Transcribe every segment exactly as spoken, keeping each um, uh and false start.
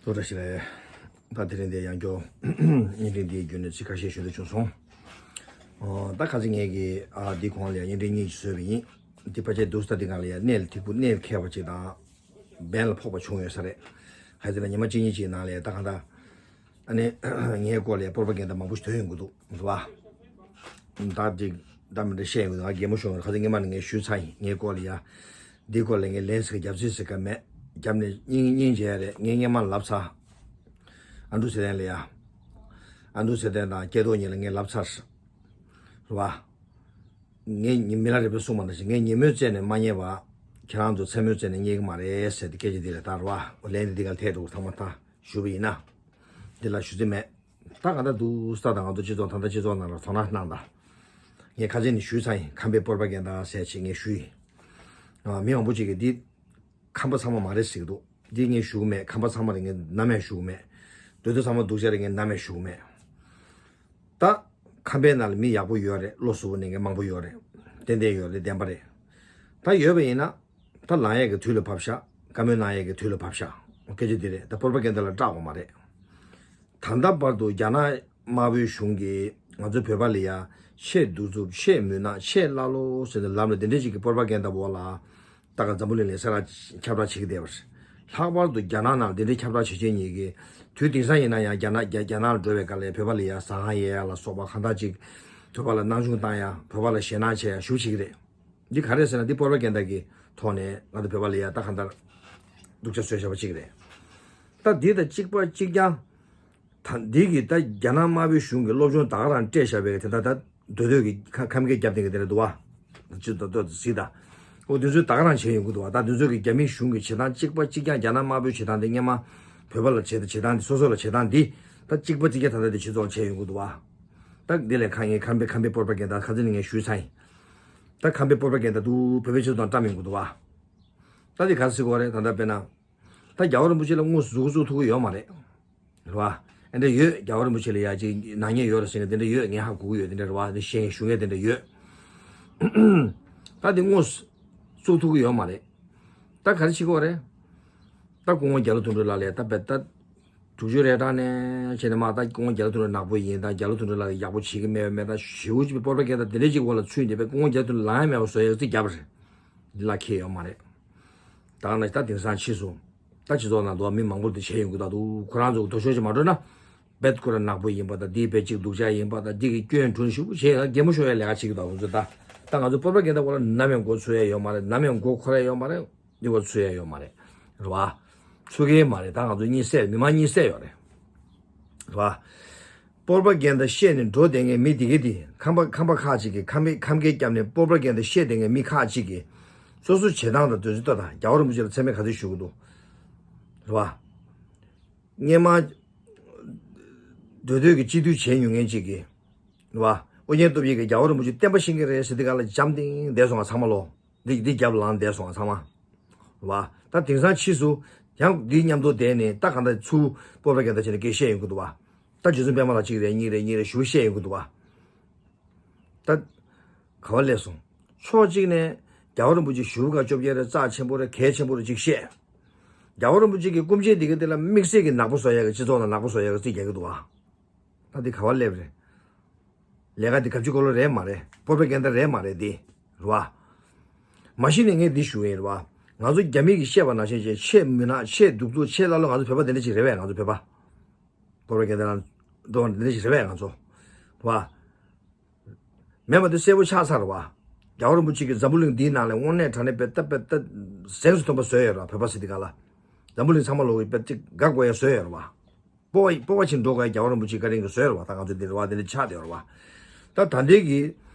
ཐུགས་རྗེ་ཆེ། ད་དེ་རིང་འདིར་ཡང་བསྐྱར་བརྙན་འཕྲིན་འདིའི་བརྒྱུད་ནས་ཚིག་ཁ་ཤས་ཞུ་འདོད་བྱུང་སོང་། ཨོ། ད་ཁ་སང་ངས་ཀྱི་ཨ་འདི་གོང་ལ་བརྙན་འཕྲིན་གཉིས་ཤིག་བཟོས་པ་ཡིན། འདི་ཕལ་ཆེར་འདུག་སེ་ད་འདི་སྒང་ལ་ཡ་གནས་ལ་ཐིག་པོ་གནས་ལ་འཁེལ་བ་ཅིག་དང་། འབེན་ལ་ཕོག་པ་བྱུང་ཡོད་ས་རེད། ཧ་ཙི་ན་ཉི་མ་གཅིག་གཉིས་ཅིག་ནང་ལ་ཡ་ད་གང་ལྟར། ཨ་ནི་ངའི་སྐོར་ལ་ཡ་པོར་པ་གན་ད་མང་པོ་ཞིག་ཐོན་ཡོང་གི་འདུག་རེད་བ། ད་འདི་ད་མི་འདྲ་བཤད་ཡོང་གི་འདུག་ང་གད་མོ་ཤོར་ཡོང་གི་རེད། ཁ་སང་སྔོན་མ་ནས་ངས་ཞུས་ཚར་ཡིན། ངའི་སྐོར་ལ་ཡ། འདིའི་སྐོར་ལ་ངས་ལན་ཟེར་གི་རྒྱབ་རྩིས་ཟེར་གི་མེད། རྒྱབ་ནས་སྙིང་སྙིང་རྗེ་ཡ་རེད། ངས་སྔོན་མ་ལབ་ཚར། ཨ་འབྲུག་ཚེ་བརྟན་ལ་ཡ། ཨ་འབྲུག་ཚེ་བརྟན་དང་སྐལ་རྡོར་གཉིས་ལ་ངས་ལབ་ཚར། རེད་བ། ངས་ཉི་མི་ལ་རས་པས་གསུངས་པ་ནང་བཞིན་ངས་ཉིན་མོའི་རྩེ་ནས་མ་རྙེད་པ། ཁྱེད་རང་ཚོ་མཚན་མོའི་རྩེ་ནས་རྙེད་ཀྱི་མ་རེད་ཟེར་ཏེ་སྐད་ཆ་འདི་ལ་ད་རེད་བ། ལན་འདི་འདི་ག་ལ་ཐད་འགྲོ་གི་ཐང་མ་ཐང་ཞུ་བ་ཡིན་ན། འདི་ལ་ཞུ་རྩིས་མེད། ད་ག་ད་འདུག་སེ་ད་ང་ཚོ་སྤྱི་ཚོགས་ད་ལྟ་སྤྱི་ཚོགས་ནང་ལ་དོ་སྣང་གནང་དང་། ངས་ཁ་སང་ནས་ཞུས་ཚར་ཡིན། ཁམས་པའི་པོར་པ་གན་ད་ཟེར་ཅིག་ངས་ཞུས་ཡིན། ཨ། མི་མང་པོ་ཅིག་གིས་འདི་ཁམས་པ་ཚང་མ་མ་རེད་ཟེར་གྱི་འདུག་འདི་ངས་ཞུ་གི་མེད། ཁམས་པ་ཚང་མ་རེད་ངས་ནམ་ཡང་ཞུ་གི་མེད། མདོ་སྟོད་ཚང་མ་སྡུག་ཅག་རེད་ངས་ནམ་ཡང་ཞུ་གི་མེད། ད་ཁམས་པའི་ནང་ལ་མི་ཡག་པོ་ཡོད་རེད། བློ་གཟུ་བོ་ནས་ངས་མང་པོ་ཡོད་རེད། ཏན་ཏན་ཡོད་རེད། བདེན་པ་རེད། ད་ཡོད་པ་ཡིན་ན། ད་ལངས་ཡས་ཀྱི་དུས་ལ་བབ་ཤག་བཀའ་མོལ་གནང་ཡས་ཀྱི་དུས་ལ་བབ་ཤག་སྐད་ཆ་འདི་རེད། ད་པོར་པ་གན་ད་ལ་སྐྲག་དགོས་མ་རེད། ད་ལྟ་བར་དུ་རྒྱ་ནག་དམར་པོའི་གཞུང་གིས་ང་ཚོ་བོད་པ་ལ་ཡ་ཆེས་གདུག་རྩུབ་ཆེས་མུན་ནག་ཆེས་ཀླ་ཀློ་ཟེར་ནས་ལབ་ནས་འདི་འདྲ་ཞིག་གི་པོར་པ་གན་ད་འོག་ལ། ད་ག་འཛམ་བུ་གླིང་ལ་ས་ར་ཁྱབ་བསྒྲགས་བྱེད་ཀྱི་བསྡད་པ་རེད། ལྷག་པར་དུ་རྒྱ་ནག་ནང་འདི་འདྲའི་ཁྱབ་བསྒྲགས་བྱེད་བྱེད་མཁན་གྱི་དུས་དེང་སང་ཡིན་ན་ཡང་རྒྱ་ནག་རྒྱ་རྒྱ་ནག་ལ་འགྲོ་བའི་སྐབས་ལ་བོད་པ་ལ་ཡ་ཟ་ཁང་གཡར་ཡ་ལ་སོགས་པ་གང་ལྟར་ཅིག་བོད་པ་ལ་སྣང་ཆུང་བཏང་ཡ། བོད་པ་ལ་ཞེད་སྣང་བྱེད་ཡ་ཞེ་པོ་བྱེད་ཀྱི་རེད། འདི་ག་རེ་ཟེར་ན་འདི་པོར་པ་གན་ད་གི་ཐོག་ནས་ང་ཚོ་བོད་པ་ལ་ཡ་ད་གང་ལྟར་སྡུག་ཅག་བཟོས་བཞག་པ་ཅིག་རེད། ད་འདི་དང་གཅིག་པ་གཅིག་རྐྱང་། ད་འདི་གི་ད་རྒྱ་ནག་དམར་པོའི་གཞུང་གི་སློབ་སྦྱོང་ད་ག་རང་སྤྲད་བཞག་པའི་དེ་ད་ད་མདོ་སྟོད་ཀྱི་ཁ་ཁམས་སྐད་རྒྱབ་སྟེང་གི་དེ་རེད་འདུག་བ། ཅི་ད་ད་གཟིགས་ད། ཨོ་དེ་ཚོས་ད་ག་རང་བྱས་ཡོང་གི་འདུག་བ། ད་དེ་ཚོ་གི་རྒྱ་མིའི་གཞུང་གི་བྱེད་སྟངས་གཅིག་པ་གཅིག་རྐྱང་། རྒྱ་ནག་དམར་པོའི་བྱེད་སྟངས་དེ་སྔོན་མ་བོད་པ་ལ་བྱེད་བྱེད་སྟངས་འདི། སོ་སོ་ལ་བྱེད་སྟངས་འདི་ད་གཅིག་པ་གཅིག་རྐྱང་ད་ལྟ་དེ་སྤྱི་ཚོགས་ལ་བྱས་ཡོང་གི་འདུག་བ། ད་འདི་ལས་ཁ་ངས་ཁམས་པའི་ཁམས་པའི་པོར་པ་གན་ད་ཁ་ཚིག་ནས་ངས་ཞུས་ཚར་ཡིན། ད་ཁམས་པའི་པོར་པ་གན་ད་འདུག་བོད་པའི་སྤྱི་ཚོགས་དང་བཀྲམ་ཡོང་གི་འདུག་བ། ད་འདི་ག་ཟེར་དགོས་རེད། ད་ལྟ་དཔེར་ན། ད་རྒྱལ་བ་རིན་པོ་ཆེ་ལ་དངོས་སུ་གཟུགས་པོ་བཙུགས་ཐུབ་ཀྱི་ཡོད་མ་རེད། རེད་བ། ཨེ་འདྲ་ཡོད། རྒྱལ་བ་རིན་པོ་ཆེ་ལ་ཡ་ཅིག་ནག་ཉེས་ཡོད་རེད་ཟེར་ནས་དེ་འདྲ་ཡོད། ངས་ཧ་གོ་གི་ཡོད། དེ་འདྲ་རེད་བ། དེ་གཞན་ཞུ་མཁན་དེ་འདྲ་ཡོད། ད་དེ་དངོས་སུ་བཙུགས་ཐུབ་ཀྱི་ཡོད་མ་རེད། ད་ག་རེ་བྱེད་དགོས་རེད། ད་སྐུ་ངོ་རྒྱ་ལོ་དོན་གྲུབ་ལགས་ལ་ཡ་ད་བེད་ད། དྲུག་ཅུ་རེ་གྲངས་ནས་བྱས་ནས་མ། ད་སྐུ་ངོ་རྒྱ་ལོ་དོན་གྲུབ་ནག་པོ་ཡིན། ད་རྒྱ་ལོ་དོན་གྲུབ་ལགས་ཡག་པོ་བྱེད་ཀྱི་མེད་པ་མེད། ད་ཞེ་པོ་ཅིག་པོར་པ་གན་ད་དེ་འདྲ་ཅིག་འོག་ལ་ཚུད་འདི་པའི་སྐུ་ངོ་རྒྱ་ལོ་དོན་གྲུབ་ལངས་ཡ་མེད་པ་བཟོ་ཡ་རྩིས་བརྒྱབ་པ་རེད། འདི་ལ་ཁེལ་ཡོད་མ་རེད། ད་ནི་ད་དེང་སང་ཕྱིས་སུ། ད་སྤྱི་ཚོགས་ནང་དུ་མི་མང་པོ་འདི་བྱས་ཡོང་གི་ད་འདུག་ཁོ་རང་ཚོ་མདོ་ཤོག་ཅིག་མ་འགྲོ་ན། བེད་ཁོ་རང་ནག་པོ་ཡིན་པ་དང་། འདི་བེད་ཅིག་སྡུག་ཅག་ཡིན་པ་དང་། འདི་གི་སྐྱོན་བྲོ་ཞུ་བྱས་ཡང་གད་མོ་ཤོར་ཡ་ལས་ཀ་བྱེད་ཀྱི་འདུག་ཁོ་ཚོ་ད། ད་ང་ཚོ་པོར་པ་གན་ད་འོག་ལ་ནམ་ཡང་མགོ་ཚོད་ཡ་ཡོད་མ་རེད། ནམ་ཡང་མགོ་འཁོར་ཡ་ཡོད་མ་རེད། འདི་འོག་ཚུད་ཡ་ཡོད་མ་རེད། རེད་བ། ཚུད་ཀྱི་མ་རེད། ད་ང་ཚོ་གཉིད་སད། མི་མང་གཉིད་སད་ཡོད་རེད། རེད་བ། པོར་པ་གན་ད་བཤད་ནས་འགྲོ་བསྡད་མཁན་མི་དེ་གི་དེ་ཁམས་པ་ཁམས་པ་ཁག་ཅིག་གིས་ཁམས་པའི་ཁམས་སྐད་བརྒྱབ་ནས་པོར་པ་གན་ད་བཤད་བསྡད་མཁན་མི་ཁག་ཅིག་གིས་སོ་སོ་བྱེད་སྟངས་དང་དུས་ཚོད་ལྟ་དང་། རྒྱལ་བ་རིན་པོ་ཆེ་ལ་མཚན་སྨད་ག་ཚོད་ཞུ་གི་འདུག་རེད་བ། སྔོན་མ་མདོ་སྟོད་ཀྱི་སྤྱི་འཐུས་བྱས་མྱོང་མཁན་ཅིག་གིས། རེད་བ། ཨོ་རྒྱན་སྟོབས་རྒྱས་ཀྱིས་རྒྱལ་བ་རིན་པོ་ཆེ་བསྟན་པ་བཤིག་གི་རེད་ཟེར་དུས་སྒང་ལ་འཇམ་ཐིང་བསྡད་སོང་བ་ཚང་མ་ལོ། འདི་འདི་རྒྱབ་ལངས་བསྡད་སོང་བ་ཚང་མ། རེད་བ། ད་དེང་སང་ཕྱིས་སུ་ཡང་འདི་མཉམ་དུ་བསྡད་ནས་ད་གང་ལྟར་ཚུར་པོར་པ་གན་ད་བྱས་ནས་སྐད་བཤད་ཡོང་གི་འདུག་བ། ད་རྗེ་བཙུན་པད་མ་ལགས་གཅིག་རེད། གཉིས་རེད། གཉིས་རེད་ཞུ་བཤད་ཡོང་གི་འདུག་བ། ད་ག་བ་སླེབས་སོང་། ཕྱོགས་གཅིག་ནས་རྒྱལ་བ་རིན་པོ་ཆེ་བཞུགས་སྒར་བཅོ་བརྒྱད་རེད། རྩ་ཆེན་པོ་རེད། གལ་ཆེན་པོ་རེད་ཅིག་བཤད། རྒྱལ་བ་རིན་པོ་ཆེ་གི་སྐུ་མཆེད་འདི་ག་དེ་ལ་དམིགས་བསལ་གྱི་ནག་པོ་བཟོ་ཡ་གི་སྤྱི་ཚོགས་ནང་ནག་པོ་བཟོ་ཡ་གི་རྩིས་རྒྱག་གི་འདུག་བ། ད་འདི་ག་བ་སླེབས་རེད། ལས་ཀ་འདི་གབ་ཅི་ཀོ་ལོ་རེད་མ་རེད། པོར་པ་གན་ད་རེད་མ་རེད་འདི། རེད་བ། མ་གཞི་ནས་ངས་འདི་ཞུ་ཡིན། རེད་བ། ང་ཚོ་རྒྱ་མི་གིས་བཤད་པ་ནང་བཞིན་བྱས་ཆེས་མུན་ནག་ཆེས་གདུག་རྩུབ་ཆེས་ཀླ་ཀློ་ང་ཚོ་བོད་པ་འདི་འདྲ་ཅིག་རེད་པས། ང་ཚོ་བོད་པ། པོར་པ་གན་ད་ནང་འགྲོ་བ་འདི་འདྲ་ཅིག་རེད་པས་ང་ཚོ། རེད་བ། མེད་པ་འདི་གསལ་པོ་ཆགས་ཚར་རེད་བ། རྒྱལ་བ་རིན་པོ་ཆེ་གིས་འཛམ་བུ་གླིང་འདིའི་ནང་ལ་དངོས་གནས་དྲང་གནས་དཔེ་ལྟ་དཔེ་ལྟ་གཟེངས་སུ་ཐོན་པ་བཟོས་ཡོད་རེད་བ། བོད་པ་ཟེར་དུས་སྒང་ལ། འཛམ་བུ་གླིང་ཚང་མ་ལོག་གི་དཔེ་ཅིག་དགའ་དགོས་ཡ་བཟོས་ཡོད་རེད་བ། སྤོབས་པ་སྤོབས་པ་ཆེན་འགྲོ་དགོས་ཡ་རྒྱལ་བ་རིན་པོ་ཆེ་བཀའ་དྲིན་གྱིས་བཟོས་རེད་བ། ད་ང་ཚོ་འདི་རེད་བ། འདི་འདྲ་ཆགས་བསྡད་ཡོད་རེད་བ། ད་ད་ལྟའི་གི་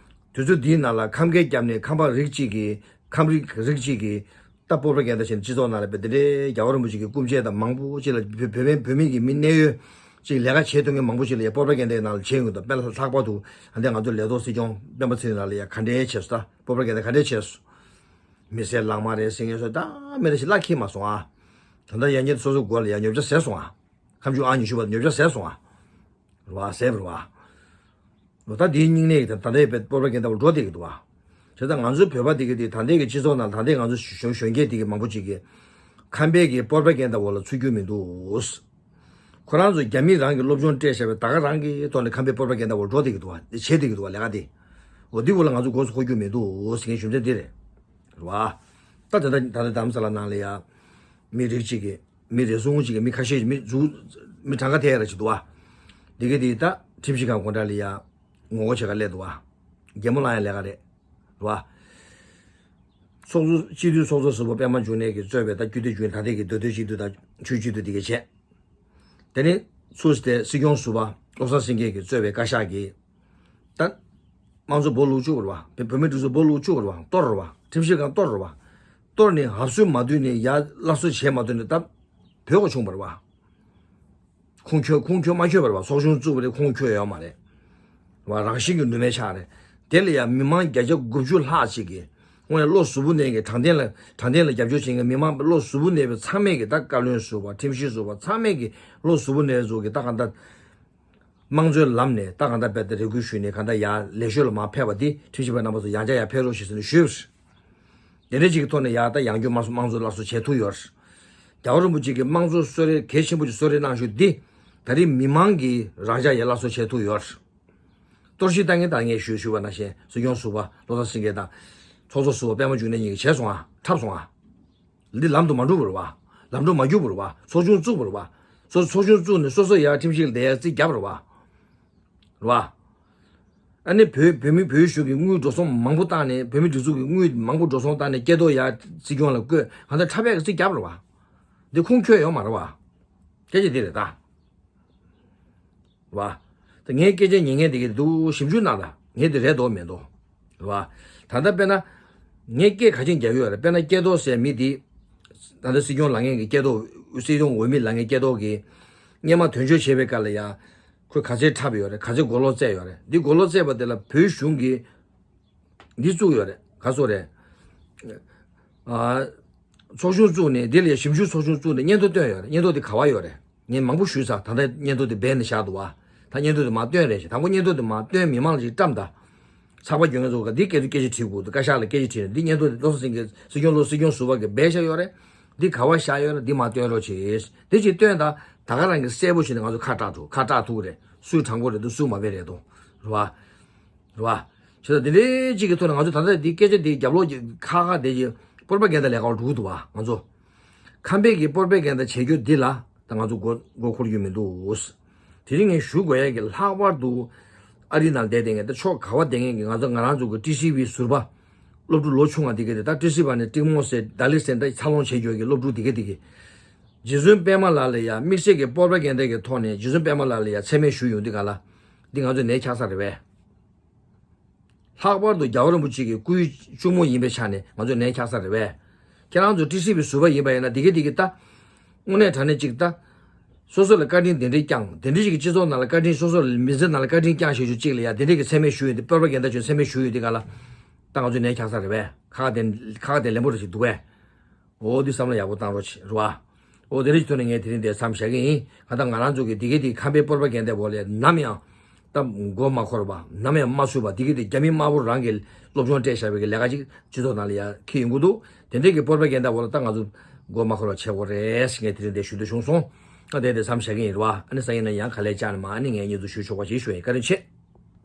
དུས་ཚོད་འདིའི་ནང་ལ་ཁམས་སྐད་བརྒྱབ་ནས་ཁམས་པ་རིགས་གཅིག་གིས་ཁམས་རིགས་རིགས་གཅིག་གིས་ད་པོར་པ་གན་ད་བྱས་ནས་སྤྱི་ཚོགས་ནང་ལ་དཔེ་འདི་འདྲའི་རྒྱལ་བ་རིན་པོ་ཆེ་གི་སྐུ་མཆེད་དང་མང་པོ་ཅིག་ལ་བོད་བོད་བོད་མི་གི་མི་གནད་ཡོད་ཅིག་ལས་ཀ་བྱེད་ཐུབ་མཁན་མང་པོ་ཅིག་ལ་ཡ་པོར་པ་གན་དའི་ནང་ལ་བྱེད་ཡོང་གི་འདུག་དཔེར་ན་ལྷག་པར་དུ་ད་ལྟ་ང་ཚོ་ལས་ཐོག་སྲིད་སྐྱོང་སྤེན་པ་ཚེ་རིང་ལགས་ལ་ཡ་ག་འདྲའི་བྱས་སོང་། ད་པོར་པ་གན་ད་ག་འདྲའི་བྱས་སོང་། མི་སེར་ལག་དམར་རེད་ཟེར་མཁན་སོགས་ད་མི་རེ་ཞིག་བླ་འཁྱེར་མ་སོང་ཨ། ད་ལྟ་ཡང་བསྐྱར་སོ་སོ་མགོ་ལ་ཡ་ཉོབ་ཆ་ཟས་སོང་ཨ། ཁ་མཆུ་ཨང་ཉི་ཤུ་པ་ཉོབ་ཆ་ཟས་སོང་ཨ། རེད་བ། ཟས་པ་རེད་བ། ད་འདིའི་སྙིང་ནད་ཀྱི་ད་ད་ལྟའི་པོར་པ་གན་ད་འོག་འགྲོ་བསྡད་ཀྱི་འདུག་བ། བྱས་ཙང་ང་ཚོའི་བོད་པ་འདི་གི་འདི་ད་ལྟའི་གི་སྤྱི་ཚོགས་ནང་ད་ལྟའི་ང་ཚོ་གཞོན་གཞོན་སྐྱེས་འདི་གི་མང་པོ་ཅིག་གིས་ཁམས་པའི་གི་པོར་པ་གན་ད་འོག་ལ་ཚུད་རྒྱུ་མི་འདུག་ཁོ་རང་ཚོ་རྒྱ་མི་རང་གི་སློབ་སྦྱོང་སྤྲད་བཞག་པའི་ད་ག་རང་གི་ཐོག་ནས་ཁམས་པའི་སྤོབས་པ་རྒྱལ་དར་འོག་འགྲོ་བསྡད་ཀྱི་འདུག་བ། བྱེད་བསྡད་ཀྱི་འདུག་བ། ལས་ཀ་དེ། འོ་འདི་འོག་ལ་ང་ཚོ་མགོ་ཚོས་འཁོར་རྒྱུ་མི་འདུག་ཟེར་མཁན་རྒྱུ་མཚན་འདི་རེད། རེད་བ། ད་ད་ད་ད་རྡ་རམ་ས་ལ་ནང་ལ་ཡ། མི་རིགས་གཅིག་གི། མི་རེ་ཟུང་གཅིག་གི་མི་ཁ་ཤས་མི་ཟུ། མི་གྲངས་ཀ་དེ་ར་ཅིག་འདུག་བ། འདི་ག་དེ་ད་ཁྲིམས་ཞིབ་ཁང་སྒོ་འགྲམ་ལ་ཡ། ངོ་རྒོལ་བྱེད་ག་སླེབས་འདུག་བ། རྒྱལ་མོ་ལངས་ཡ་ལས་ཀ་རེད། རེད་བ། ཚོགས་གཙོ། སྤྱི་འཐུས་ཚོགས་གཙོ་ཟུར་པ་པད་མ་འབྱུང་གནས་ཀྱིས་གཙོས་པའི་ད་སྤྱི་འཐུས་རྒྱུན་ད་ལྟའི་གི་མདོ་སྟོད་སྤྱི་འཐུས་དང་ཆུས་སྤྱི་འཐུས་དེ་གས་བྱས། དེ་ནས་ཚུར་སྟེ་སྲིད་སྐྱོང་ཟུར་པ་བློ་བཟང་སེང་གེ་གིས་གཙོས་པའི་བཀའ་ཤག་གིས། ད། དམངས་གཙོ་སྦོ་ལུག་བཅུག་རེད་བ། བོད་མི་སྒྲིག་འཛུགས་སྦོ་ལུག་བཅུག་རེད་བ། གཏོར་རེད་བ། ཁྲིམས་ཞིབ་ཁང་གཏོར་རེད་བ། གཏོར་ནས་ཧབ་སུ་མ་བསྡུས་ནས་ཡར་སླར་གསོ་བྱས་མ་ཐུབ་ནས་ད། བོད་ག་བྱུང་བ་རེད་བ། ཁུངས་འཁྱོལ་ཁུངས་འཁྱོལ་མ་འཁྱོལ་བ་རེད་བ། ཚོགས་ཆུང་བཙུགས་པ་རེད། ཁུངས་འཁྱོལ་ཡོད་མ་རེད། བ། རང་བཞིན་གྱི་ནུས་མེད་ཆགས་རེད། དེ་ལ་ཡང་མི་མང་བརྒྱ་ཆ་དགུ་བཅུ་ལྷག་ཅིག་གིས། དངོས་གནས་བློ་གཟུ་བོ་ནས་ཀྱི་དྲང་བདེན་ལ་དྲང་བདེན་ལ་རྒྱབ་སྐྱོར་བྱེད་མཁན་མི་མང་བློ་གཟུ་བོ་ནས་པའི་ཚང་མས་ཀྱི་ད་བཀའ་བློན་ཟུར་པ་ཁྲིམས་ཞིབ་ཟུར་པ་ཚང་མས་ཀྱི་བློ་གཟུ་བོ་ནས་ཚོ་གི་ད་གང་ལྟར། དམངས་གཙོའི་ལམ་ནས་ད་གང་ལྟར་རྦད་དེ་རེ་སྐུལ་ཞུས་ནས་གང་ལྟར་ཡར་ལེགས་ཤོས་ལ་མར་ཕེབས་པ་འདི་ཁྲིམས་ཞིབ་པ་རྣམ་པ་ཚོ་ཡང་བསྐྱར་ཡར་ཕེབས་རོགས་ཞེས་ཟེར་ནས་ཞུས་པ་རེད། དེ་འདྲ་ཅིག་གི་ཐོག་ནས་ཡར་ད་ཡང་བསྐྱར་དམངས་གཙོ་དམངས་གཙོ་སླར་གསོ་བྱེད་ཐུབ་ཡོད་རེད། རྒྱལ་བ་རིན་པོ་ཆེ་གིས་དམངས་གཙོ་གསོལ་རས་གལ་ཆེན་པོ་ཅིག་གསོལ་རས་གནང་ཞུ་འདི་ད་རེས་མི་མང་གིས་རང་འཇགས་ཡར་སླར་གསོ་བྱེད་ཐུབ་ཡོད་རེད། གཏོར་བཤིག་བཏང་མཁན་ད་ངས་ཞུས་ཞུས་པ་ནང་བཞིན་སྲིད་སྐྱོང་ཟུར་པ་བློ་བཟང་སེང་གེ་དང་། ཚོགས་གཙོ་ཟུར་པ་པད་མ་འབྱུང་གནས་གཉིས་ཀྱིས་བྱས་སོང་ཨ། འཁྲབ་སོང་ཨ། འདི་ལམ་དུ་མ་འགྲོ་བ་རེད་བ། ལམ་འགྲོ་མ་རྒྱུག་པ་རེད་བ། ཚོགས་ཆུང་བཙུགས་པ་རེད་བ། ཚོགས་ཚོགས་ཆུང་བཙུགས་ནས་སོ་སོ་ཡར་ཁྲིམས་ཞིབ་ལ་བསྡད་ཡར་རྩིས་བརྒྱབ་པ་རེད་བ། རེད་བ། ཨ་ནི་བོད་བོད་མི་བོད་གཞུང་གི་དངུལ་འགྲོ་སོང་མང་པོ་བཏང་ནས་བོད་མི་སྒྲིག་འཛུགས་ཀྱི་དངུལ་མང་པོ་འགྲོ་སོང་བཏང་ནས་སྐལ་རྡོར་ཡར་སྲིད་སྐྱོང་ལ་བསྐོས་གང་ལྟར་འཁྲབ་པའི་རྩིས་བརྒྱབ་པ་རེད་བ། འདི་ཁུངས་འཁྱོལ་ཡོད་མ་རེད་བ། སྐད་ཆ་འདི་རེད་ད། རེད་བ། ད་ངའི་སྐད་ཆ་ཉན་མཁན་དེ་གས་འདུག་ཞིབ་འཇུག་གནང་དང་། ངས་དེ་རེད་འདུག་མེད་འདུག་རེད་བ། ད་ལྟ་དཔེར་ན། ངས་སྐད་ག་ཅིག་རྒྱག་གི་ཡོད་རེད། དཔེར་ན་སྐལ་རྡོར་ཟེར་མི་དེ། ད་ལྟ་སྲིད་སྐྱོང་ལངས་མཁན་གྱི་སྐལ་རྡོར། སྲིད་སྐྱོང་འོས་མི་ལངས་མཁན་སྐལ་རྡོར་གྱིས། སྔོན་མ་དོན་གཅོད་བྱེད་པའི་སྐབས་ལ་ཡང་། ཁོས་ག་ཚད་འཁྲབ་ཡོད་རེད། ག་ཚད་གོ་ལོག་བཙལ་ཡོད་རེད། འདི་གོ་ལོག་བཙལ་བ་དེ་ལ་བོད་གཞུང་གིས། འདི་བཙུགས་ཡོད་རེད། ག་ཚོད་རེད། ཨ། ཚོགས་ཆུང་བཙུགས་ནས་འདི་ལ་ཞིབ་འཇུག་ཚོགས་ཆུང་བཙུགས་ནས་སྙན་ཐོ་བཏོན་ཡོད་རེད། སྙན་ཐོ་དེ་ག་བ་ཡོད་རེད། ངས་མང་པོ་ཞུས་ཚར། ད་ལྟ་སྙན་ཐོ་དེ་སྦས་ནས་བཞག་འདུག་བ། ད་སྙན་ཐོ་དེ་མར་བཏོན་རེད་ཞེས། དང་པོ་སྙན་ཐོ་དེ་མར་བཏོན། མི་མང་ལ་ཅིག་བཀྲམ་དང་། ཚགས་པར་རྒྱག་མཁན་ཚོ་ག་འདི་སྐད་དུ་སྐད་ཆ་དྲིས་དགོས་འདུག་བཀའ་ཤག་ལ་སྐད་ཆ་དྲིས་ནས་འདི་སྙན་ཐོ་དེ་བློ་བཟང་སེང་གེ་སྲིད་སྐྱོང་བློ་སྲིད་སྐྱོང་ཟུར་པ་གིས་སྦས་བཞག་ཡོད་རེད། འདི་ག་བ་བཞག་ཡོད་རེད། འདི་མར་བཏོན་རོགས་བྱེད། འདི་ཅིག་བཏོན་དང་། ད་ག་རང་གིས་གསལ་པོ་བྱས་ནས་ང་ཚོ་ཁ་བཀྲག་ཐུབ་ཁ་བཀྲག་ཐུབ་རེད། སུས་དྲང་པོ་རེད་འདུག་སུས་མ་སྦས་རེད་འདུག་རེད་བ། རེད་བ། བྱས་ཙང་དེ་འདྲའི་གཅིག་གི་ཐོག་ནས་ང་ཚོ་ད་ལྟ་འདི་སྐད་ཆ་འདི་རྒྱབ་ལོགས་ཀྱི་ཁ་ཁ་དེ་གི་པོར་པ་གན་ད་ལས་ཀ་འགྲོ་གི་འདུག་བ། ང་ཚོ་ཁམས་པའི་གི་པོར་པ་གན་ད་བྱེད་རྒྱུ་འདི་ལ་ད་ང་ཚོ་མགོ་མགོ་འཁོར་རྒྱུ་མི་འདུག་དེ་རིང་ངས་ཞུ་དགོས་ཡ་གི་ལྷག་པར་དུ་ཨ་རི་ནང་བསྡད་བསྡད་མཁན་ད་ཕྱོགས་ག་བ་བསྡད་མཁན་གི་ང་ཚོ་ང་རང་ཚོ་གི་ཊི་སི་ཝི་ཟུར་པ་སློབ་ཕྲུག་ལོ་ཆུང་བ་འདི་ག་དེ་ད་ཊི་སི་ཝི་ནས་ཏིང་མོ་ཟེར་ད་ལི་ཟེར་ད་འཚར་ལོངས་བྱེད་རྒྱུ་གི་སློབ་ཕྲུག་འདི་ག་འདི་གི་རྗེ་བཙུན་པད་མ་ལགས་ལ་ཡ་དམིགས་བསལ་གྱི་པོར་པ་གན་ད་གི་ཐོག་ནས་རྗེ་བཙུན་པད་མ་ལགས་ལ་ཡ་མཚན་སྨད་ཞུས་ཡོང་དུས་ག་ལ། འདི་ང་ཚོ་ནད་ཆགས་ས་རེད་པས། ལྷག་པར་དུ་རྒྱལ་བ་རིན་པོ་ཆེ་གི་སྐུའི་གཅུང་མོ་ཡིན་པའི་ཆ་ནས་ང་ཚོ་ནད་ཆགས་ས་རེད་པས། ཁྱེད་རང་ཚོ་ཊི་སི་ཝི་ཟུར་པ་ཡིན་པ་ཡིན་ན་འདི་ག་འདི་ག་ད། དངོས་གནས་དྲང་གནས་གཅིག་ད། སོ་སོ་ལ་བཀའ་དྲིན་དེ་འདྲའི་བསྐྱངས། དེ་འདྲའི་ཞིག་གི་སྤྱི་ཚོགས་ནང་ལ་བཀའ་དྲིན། སོ་སོ་ལ་མི་ཚེ་ནང་ལ་བཀའ་དྲིན་བསྐྱངས་ཞེས་ཞུ་གཅིག་ལ་ཡ་དེ་འདྲའི་གི་མཚན་སྨད་ཞུ་ཡོད་དེ། པོར་པ་གན་ད་ཅོ་མཚན་སྨད་ཞུ་ཡོད་དེ་ག་ལ། ད་ང་ཚོ་ནད་ཆགས་ས་རེད་པས། ཁ་ཁ་དེ་ཁ་ཁ་དེ་ལན་པོ་རེ་ཞིག་འདུག་པས། འོ་འདི་བསམ་བློ་ཡག་པོ་བཏང་རོགས་བྱེད་རོགས་ཨ། འོ་དེ་རིང་གི་ཐོག་ནས་ངས་དེ་རིང་འདིར་མཚམས་བཞག་གི་ཡིན། གང་ལྟར་ང་རང་ཚོ་གི་འདི་ག་འདི་ཁམས་པའི་པོར་པ་གན་ད་འོག་ལ་ནམ་ཡང་ད་མགོ་མ་འཁོར་བ། ནམ་ཡང་མ་ཚུགས་པ། འདི་ག་འདི་རྒྱ་མི་དམར་པོ་རང་གིས་སློབ་སྦྱོང་སྤྲད་བཞག་པའི་གི་ལས་ཀ་ཅིག་སྤྱི་ཚོགས་ནང་ལ་ཡ་འཁྱེར་ཡོང་གི་འདུག་དེ་འདྲའི་གི་པོར་པ་གན་ད་འོག་ལ་ད་ང་ཚོ་མགོ་མ་འཁོར་བ་བྱེད་དགོས་རེད་ཟེར་ངས་དེ་རིང་འདིར་ཞུ་འདོད་བྱུང་སོང་། ད་དེ་འདིར་མཚམས་བཞག་གི་ཡིན་རོགས་ཨ། ཨ་ནི་སང་ཉིན་ནས་ཡང་ག་ལེར་བཅར་ནས་མར་ཨ་ནི་ངས་བརྙན་ཐུང་ཞུ་ཆོག་པ་ཞིག་ཞུ་ཡིན། བཀའ་དྲིན་ཆེ།